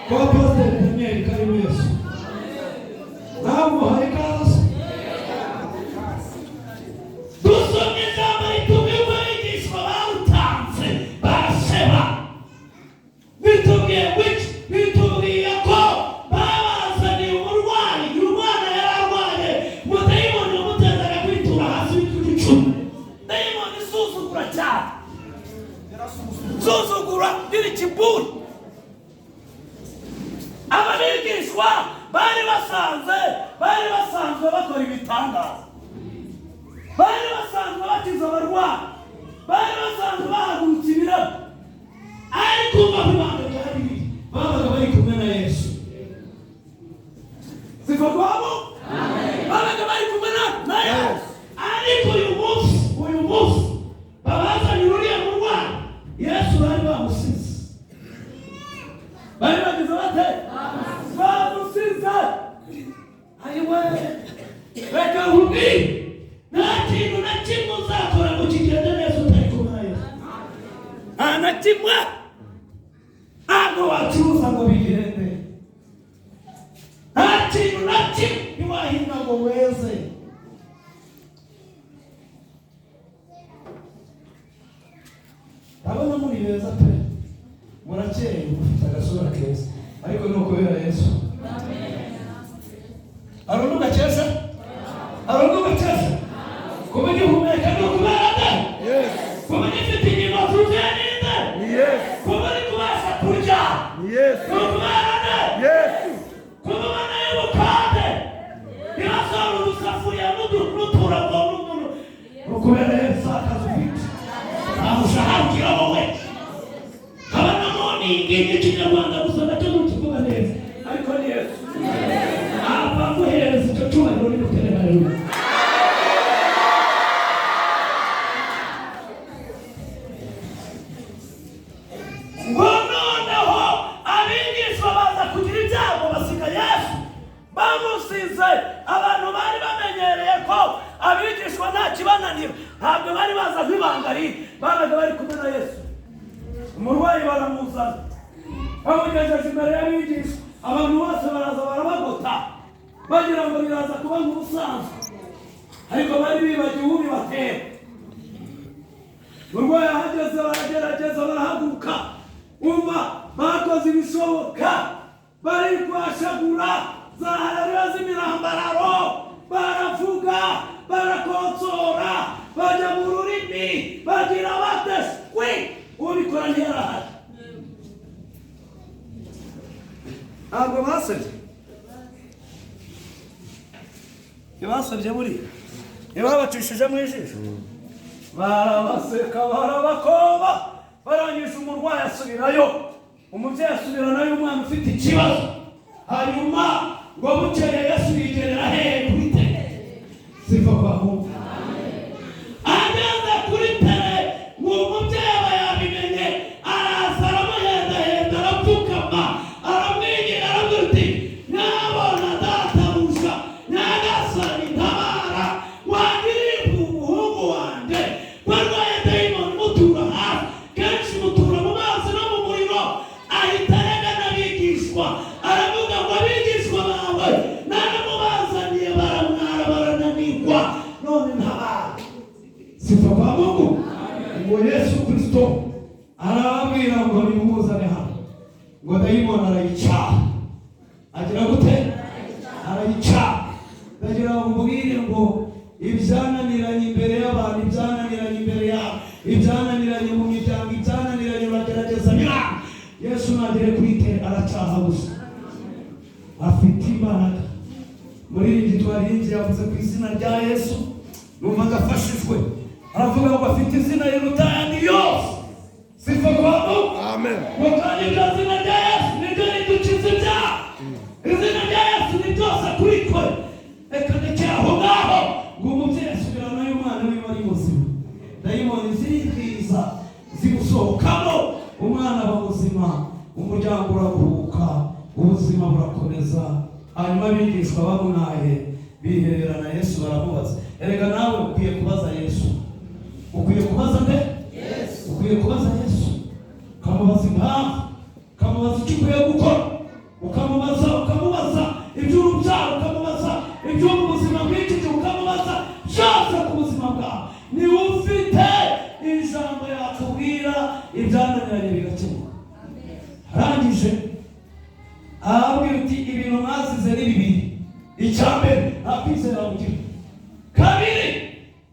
Kwa Pasiteri Daniel, karibu Yesu. Nawe umuhaye ikaze. Dusomye ijambo ritubwiye ko abigishwa bawutanze baraseba. Bitubwiye which bitubwiye ko babazaniye umurwayi. Uyu mwana yari arwaye ngo dayimoni yamutezaga kwitura hasi witwa 10. Dayimoni isuzugura cyane, suzugura, gira ikiburi. Aba bigishwa bari basanzwe bakora ibitangaza, bari basanzwe bakiza abarwayi, bari basanzwe bahagurutsa ibirabo. Ariko aho ibanga ryari riri, babaga bari kumwe na Yesu. Sifa kwabo, babaga bari kumwe na Yesu. Ariko uyu munsi babazaniye uriya murwayi, Yesu bari bamusize. Bari bagize bate? Bamusize. Ayiwe, reka nkubwire, nta kintu na kimwe uzakora ngo kigende neza utari kumwe na Yesu. Nta na kimwe. Ntabwo wacuruza ngo bigende. Nta kintu na kimwe. Ntiwahinga ngo weze. Ndabona muri beza pe, murakeye, mufite agasura keza, ariko ni ukubera Yesu. Hari undi ugakesha? Hari undi ugakesha? Kuba ugihumeka ni ukubera nde? Yesu. Kuba ugifite ingingo zuzuye ninde? Ni Yesu. Kuba uri kubasha kurya Ni Yesu. ni ukubera nde? Yesu. Kuba ubona y'ubukode ntibasohora udusafuriya n'uturago n'umuntu ni ukubera Yesu. Akazi ufite, nta mushahara ugira wowe, haba na morning, Ikinyarwanda gusa nacyo ntukivuga neza, ariko ni Yesu. Ava guhereza icyo cyubahiro n'umutere. Haleluya. Ngo noneho abigishwa baza kugira ibyago, basiga Yesu. Bamusize, abantu bari bamenyereye ko abigishwa nta kibananira, ntabwo bari baza aho ibanga riri. Babaga bari kumwe na Yesu. Umurwayi baramuzana, bamugejeje imbere y'abigishwa, abantu bose baraza barabagota, bagira ngo biraza kuba nk'ubusanzwe, ariko bari bibagiwe ubibatera. Umurwayi ahageze baragerageza barahaguruka. Umva, bakoze ibishoboka, barikwashagura za haleluya z'imirambararo, baravuga, barakonsora, bajya mu rurimi, bagira bate we, ubikora ntiyarahari. Ntabwo basebye, ntibasebye. Buriya ntibabacishije mu ijisho, barabaseka, barabakoba. Barangije umurwayi asubirayo, umubyeyi asubiranayo umwana ufite ikibazo. Hanyuma ngo bukeye Yesu yigerera hehe? Kuri tere. Sifa kwa Mungu. Ageze kuri tere, ngo umubyeyi aba yabimenye, araza aramuhendahenda, arapfukama, aramwigira, aramubwira uti: "Nyabona databuja, nyagasani, ntabara, wangiriye umuhungu wanjye ko arwaye dayimoni mutura hasi kenshi, mutura mu mazi no mu muriro." Ahita arega n'abigishwa, aravuga ngo: "Abigishwa bawe naramubazaniye, baramwara, barananirwa, none ntabara." Sifa kwa Mungu. Ngo Yesu Kristo arababwira ngo nimumuzane hano. Ngo dayimoni arayicaha. Agira gute? Arayicaha. Ndagira ngo mubwire ngo ibyananiranye imbere y'abantu, ibyananiranye imbere yabo, ibyananiranye mu miryango, ibyananiranye uragerageza biranga, Yesu nagere kuri tere aracyaha gusa. Afite imbaraga. Muri iri twaririmbye yavuze ku izina rya Yesu, numva agafashijwe. Aravuga ngo afite izina riruta ayandi yose. Sifa kwa Mungu. Amen. Ngo kandi iryo zina rya Yesu niryo ridukiza ibyaha. Izina rya Yesu ni byose kuri twe. Reka ndekere aho ngaho. Ngo umubyeyi asubirana y'umwana wiwe ari muzima, dayimoni ziribwiriza zimusohokamo, umwana aba muzima, umuryango uraruhuka, ubuzima burakomeza. Hanyuma abigishwa bamwaye bihererana Yesu, baramubaza. Erega nawe ukwiye kubaza Yesu. Ukwiye kubaza nde? Ukwiye kubaza Yesu, ukamubaza impamvu, ukamubaza icyo ukwiye gukora. Ukamubaza, ukamubaza iby'urubyaro, ukamubaza iby'ubuzima bw'iki gihe, ukamubaza byose ku buzima bwawe. Niwe ufite ijambo yakubwira ibyananiranye bigakemuka. Arangije arababwira uti ibintu mwazize ni bibiri. Icya mbere, nta kwizera mugira. Kabiri,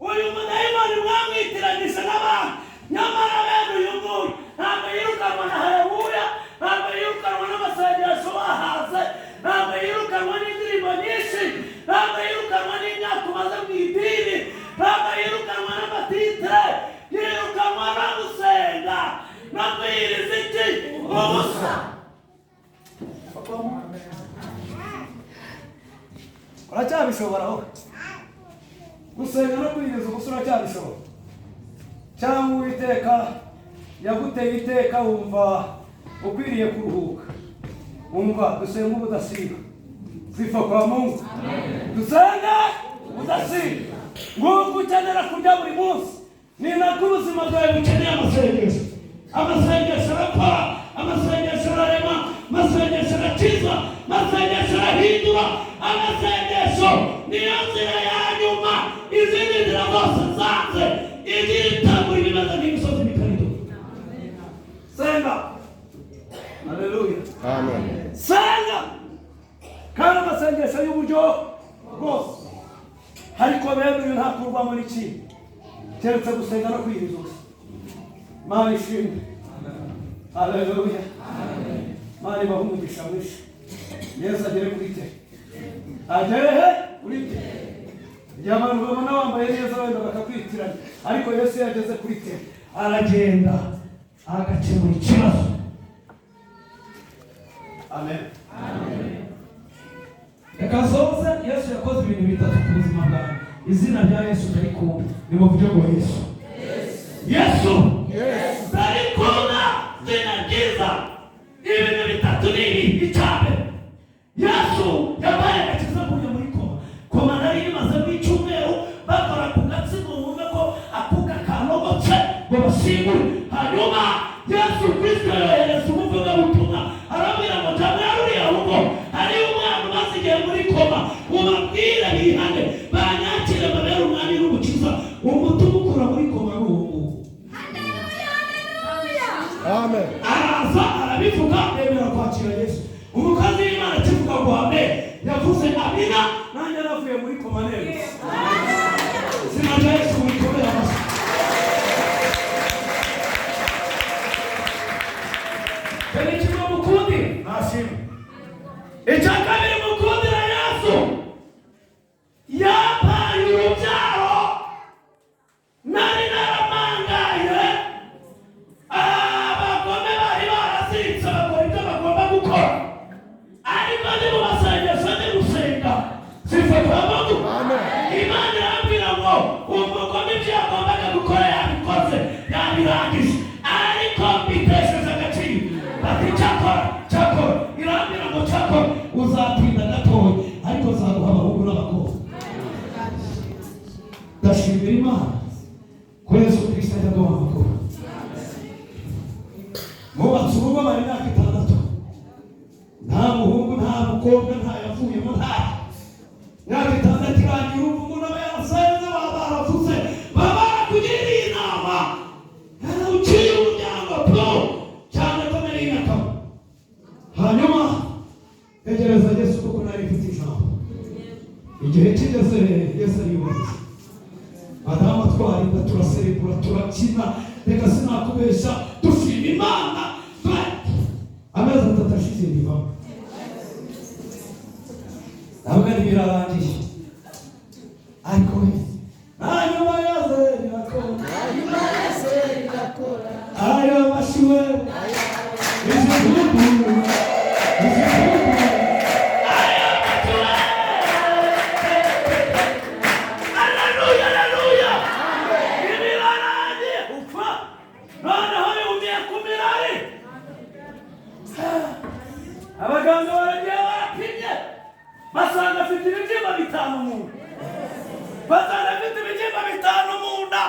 uyu mudayimoni mwamwitiranyije n'abantu, nyamara bene uyu nguyu ntabwo yirukanwa na haleluya, ntabwo yirukanwa n'amasengesho bahaze, ntabwo yirukanwa n'indirimbo nyinshi, ntabwo yirukanwa n'imyaka umaze mu idini, ntabwo yirukanwa n'amatitire, yirukanwa no gusenga no kwiyiriza iki ubusa. Uracyabishobora wowe gusenga no kwiyiriza ubusa? Uracyabishobora? Cyangwa Uwiteka yaguteye iteka wumva ukwiriye kuruhuka? Wumva dusenga ubudasiba. Sifa kwa Mungu. Dusenge ubudasiba. Nguko ukenera kurya buri munsi, ni nako ubuzima bwawe bukeneye amasengesho. Amasengesho arakora, amasengesho ararema, amasengesho arakiza, amasengesho arahindura. Amasengesho niyo nzira ya nyuma, izindi nzira zose zanze, igira itangura ibimeze nk'imisozi bikariduka. Senga. Haleluya. Amen. Senga kandi amasengesho y'uburyo bwose. Ariko bene uyu ntakurwamo n'ikintu keretse gusenga no kwiyiriza ubusa. Mana ishimwe. Haleluya. Mana ibahe umugisha mwinshi. Yesu agere kuri te, agere he kuri te. Igihe abantu babona wambaye neza wenda bakakwitiranya, ariko Yesu iyo ageze kuri te aragenda agakemura ikibazo. Amen. Reka nsoze. Yesu yakoze ibintu bitatu ku buzima bwawe. Izina rya Yesu ndarikunda. Nimuvuge ngo Yesu. Yesu ndarikunda, izina ryiza. Ibintu bitatu ni ibi. Icya mbere, Yesu yabaye agakiza kujya muri koma. Koma nari imazemo icyumweru, bakora ku gatsi ngo bumve ko akuka kanogotse ngo bashingure. Hanyuma Yesu Kristo yohereza umuvugabutumwa, arababwira ngo jya muri ruriya rugo hariyo umwana umaze igihe muri koma, ubabwire bihane banyakire babere umwami n'umukiza. Umutima ukura muri koma ni uwo nguwo. Amen. Araza arabivuga, yemera kwakira Yesu. Umukozi w'Imana akivuga ngo amen, yavuze amina, nanjye navuye muri koma neza. Izina rya Yesu rikomere amashyi. Dore kimwe mukundi ntashimwe. Icya kabiri mukundira Yesu, yampaye urubyaro nari naramangaye. Abagome bari baraziritse bakora ibyo bagomba gukora, ariko ndi mu masengesho ndi gusenga. Sifa kwa Mungu. Amen. Imana irambwira ngo umugome ibyo yagombaga gukora yabikoze, yabirangije, ariko mbitesheje agaciro. Bati cyakora, cyakora irambwira ngo cyakora uzatinda gatoya, ariko nzaguha abahungu n'abakobwa. Ndashimira Imana ko Yesu Kristo ajya aduha amakuru. Bubatse urugo bari imyaka 6, nta muhungu, nta mukobwa, nta yavuyemo, nta. Imyaka 6 irangira, ubu umuntu aba yarasenze, baba baravuze, baba barakugiriye inama, uciye umuryango po cyane ko nari nyakamo. Hanyuma tegereza Yesu kuko nari mfite ijambo. Igihe kigeze Yesu ariyubahiriza. Madamu atwara inda, turaserebura, turabyina, reka sinakubesha, dushima Imana. Amezi 3 ashize bivamo, ntabwo ari birarangiye, ariko we hanyuma yaze birakora. Ayo mashiwe izihugu izihugu. Ayo mashiwe. Haleluya, haleluya. Ibirarangiye upfa, noneho yumiye ku mirari. Abaganga baragiye barapimye, basanga afite ibibyimba 5 mu nda. Basanga afite ibibyimba 5 mu nda.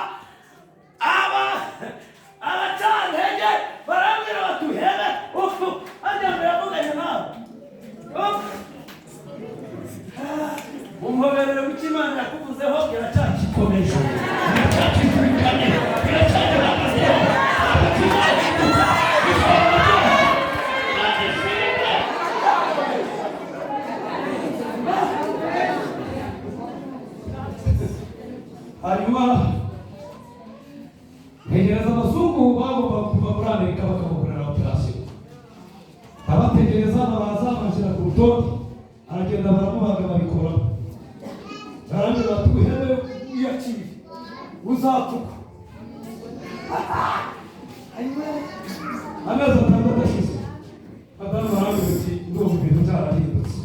Abacantege barambwira bati uhebe ufu. Ajya ngo yavuganye nawe. Iracyagikomeje, iracyakizirikanye, iracyagihagazeho. Ntabwo kizahinduka. Bishobora byose. Imana ishimwe. Hanyuma ntegereza abazungu bagomba kuva muri Amerika bakamukorera operasiyo. Abategereza baraza bashyira ku rutonde, aragenda baramubaga, babikoramo, barangiza bati: "Uhebe wiyakire, uzapfuka." Amezi 6 ashize, madamu arambwira ati: "Ndumva ibintu byarahindutse,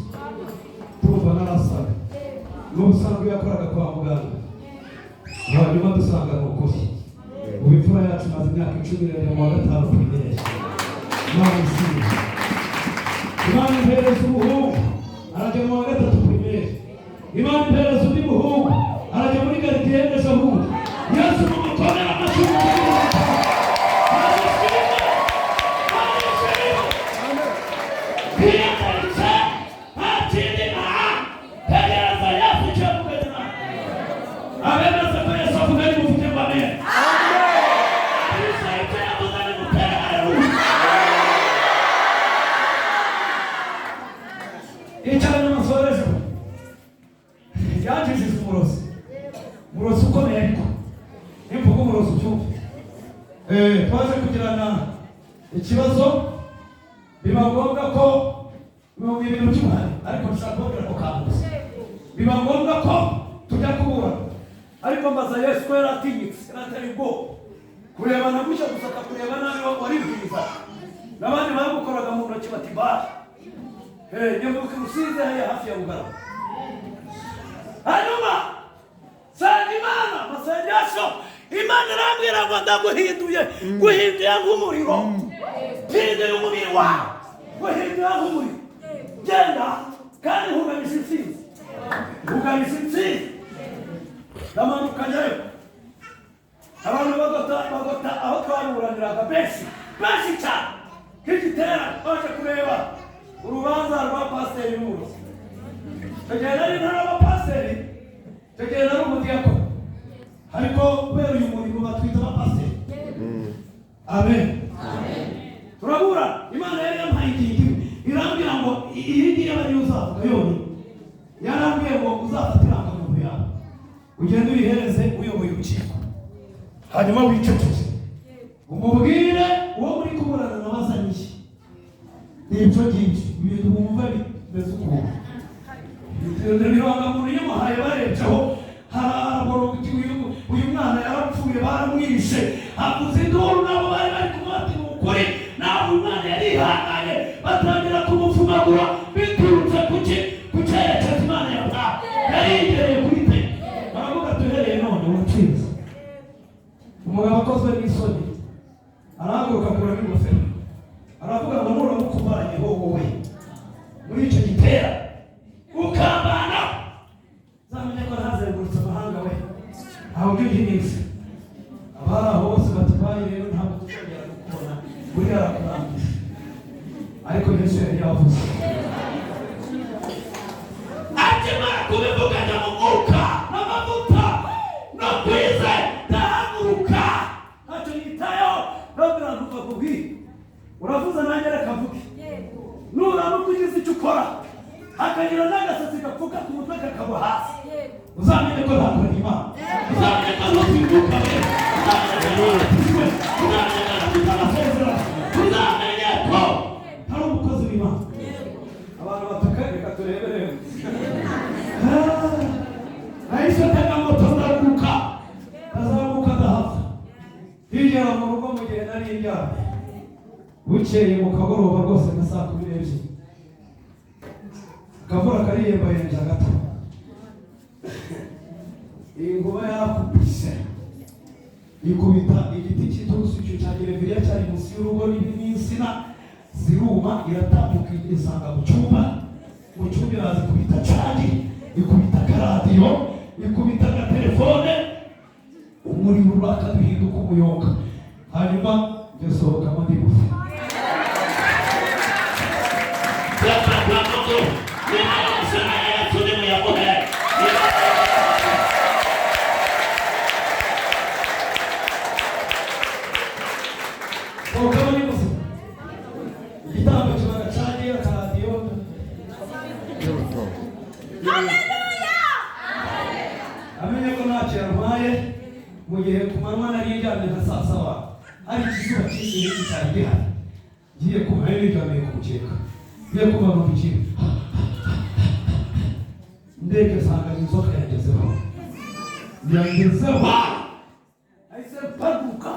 ndumva narasaga n'ubusanzwe yakoraga kwa muganga." Hanyuma dusanga ni ukuri. Ubu imfura yacu imaze imyaka 10, irajya mu wa gatanu primaire. Imana ishimwe. Imana impereza umuhungu, arajya mu wa gatatu primaire. Imana impereza undi muhungu, arajya muri gardienne ejo bundi. Yesu mumukomere amashyi mu. Imana ishimwe. Imana ishimwe. Kwiyagaritse nta kindi, aha tegereza Yesu icyo yavuganye nawe. Abemeza ko Yesu avuga nimuvuge ngo amen. Abizeye icyo yavuze nimutere haleluya. Icara n'amasorejo yanjijije umurozi, umurozi ukomeye. Ariko nimvuga umurozi ubyumve. Twaje kugirana ikibazo, biba ngombwa ko mu ibintu by'ubuhari, ariko nshaka kubabwira ako kantu gusa. Biba ngombwa ko tujya kuburana, ariko mbaza Yesu ko yari atinyitse, yari atari ubwoba kurebana gutya gusa, akakureba nabi waribwiriza n'abandi bamukoraga mu ntoki bati: "Bahe." Nyamuka Rusizi hariya hafi ya Bugarama. Hanyuma senga Imana amasengesho, Imana irambwira ngo: "Ndaguhinduye, guhinduye nk'umuriro, mpinduye umubiri wawe, guhinduye nk'umuriro. Genda kandi nkuganisha intsinzi, nkuganisha intsinzi." Ndamanuka njyayo, abantu bagota, bagota aho twaburaniraga, benshi benshi cyane nk'igitera, baje kureba urubanza rwa pasiteri n'umurozi. Icyo gihe nari ntari abapasiteri, icyo gihe nari umudiyakoni, ariko kubera uyu murimo batwita abapasiteri. Amen. Turabura. Imana yari yampaye ingingo imwe, irambwira ngo iyi ngiyi aba ariyo uzavuga yonyine. Yarambwiye ngo: "Uzafate irangamuntu yawe, ugende uyihereze uyoboye urukiko, hanyuma wiceceke, umubwire uwo muri kuburana nawe azanye." Ni ibyo ngibyo, ibintu wumva bimeze ukuntu. Irangamuntu yamuhaye, barebyeho haraboroga uti: Uyu mwana yarapfuye, baramwishe." Havuze induru, nabo bari bari kumwe bati: "Ni ukuri, nawe uyu mwana yarihanganye." Batangira kumupfumagura biturutse kuki? Ku cyerekezo Imana yamuhaye, yarigereye kuri te. Baravuga: "Tuhereye none uratsinze." Umugabo akozwe n'isoni arahaguruka, akuramo ingofero, aravuga ngo: "Nuramuka umvanyeho wowe muri icyo gitera ukambana, uzamenye ko ntazengurutse amahanga we, ntawe ujya uhinisha." Abari aho bose bati: "Bayi rero, ntabwo tuzongera kukubona, buriya arakurangije." Ariko Yesu yari yavuze. Akimara kubivuganya mu mwuka n'amavuta no kwizera, ndahaguruka, ntacyo yitayeho, ndabwira ngo: "Uva kubwira, uravuze, nanjye reka mvuge. Nuramuka ugize icyo ukora, hakagira n'agasatsi gapfuka ku mutwe kakagwa hasi, uzamenye ko ntakoranye Imana, uzamenye ko ntusimbuka we, uzamenye ko ntubatijwe, uzamenye ko ntafite amasezerano, uzamenye ko hari umukozi w'Imana." Abantu batuka: "Reka turebe rero." Nahise ntega moto, ndaguruka, ndazamuka, ndahava, higera mu rugo mu gihe nari ndyamye. Bukeye mu kagoroba rwose nka saa 12, akavura kariyembayenja gato, iyi nkuba yarakubise, ikubita igiti cy'inturusu, icyo cya gereveriya cyari munsi y'urugo, n'insina ziruma. Iratambuka, isanga mu cyumba. Mu cyumba iraza ikubita cagi, ikubita akaradiyo, ikubita agatelefone, umuriro uraka duhinduka umuyonga. Hanyuma ngesohokamo ndi gufa. Kwa Mungu ni hayo, Yesu nimuyamuhe. Ndyamye nka saa saba, hari ikizuba cyinshi n'iki cyari gihari. Ngiye kuba nari niryamiye ku mukeka, ngiye kuba mu ikintu, ndebye nsanga inzoka yangezeho, yangezeho. Nahise mpaguka,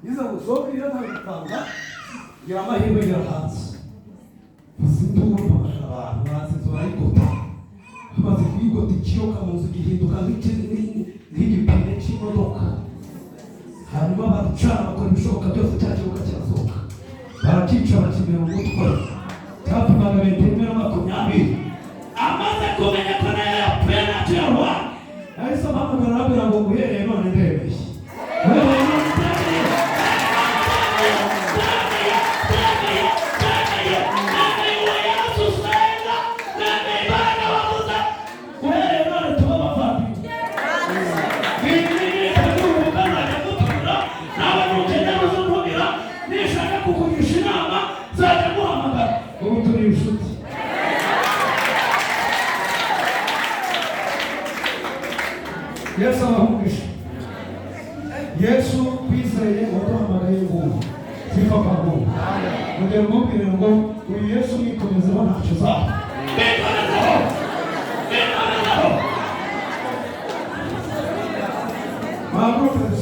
nize gusohoka iyo ntagupanga, ngira amahirwe ngera hanze. Mvuza induru, mpamagara abantu baza, inzu barayigota. Bamaze kuyigota, ikiyoka mu nzu gihinduka nk'igipine cy'imodoka. Hanyuma baracana, bakora ibishoboka byose, cya kiyoka kirasohoka, barakica, bakimena umutwe. Cyapimaga metero 1.20. Amaze kumenya ko nayo yapfuye, ntacyo yarwaye, yahise ampamagara, arambwira ngo: "Uhereye none ndemeye, uhereye none ndemeye, ndemeye, ndemeye, ndemeye, ndemeye uwo Yesu usenga, ndemeye imbaraga wavuze, uhereye none tuba abavandimwe. Nzajya gutumira nawe, nukenera uzuntumira, nishaka kukugisha inama nzajya guhamagara. Ubu turi inshuti." Yesu abahugisha. Yesu twizeye waduhamagaye ngubu, sifa kwa Mungu. Mugere mubwire ngo uyu Yesu mwikomezeho, ntacyo uzaba. Mwikomezeho, mwikomezeho. Muhaguruke.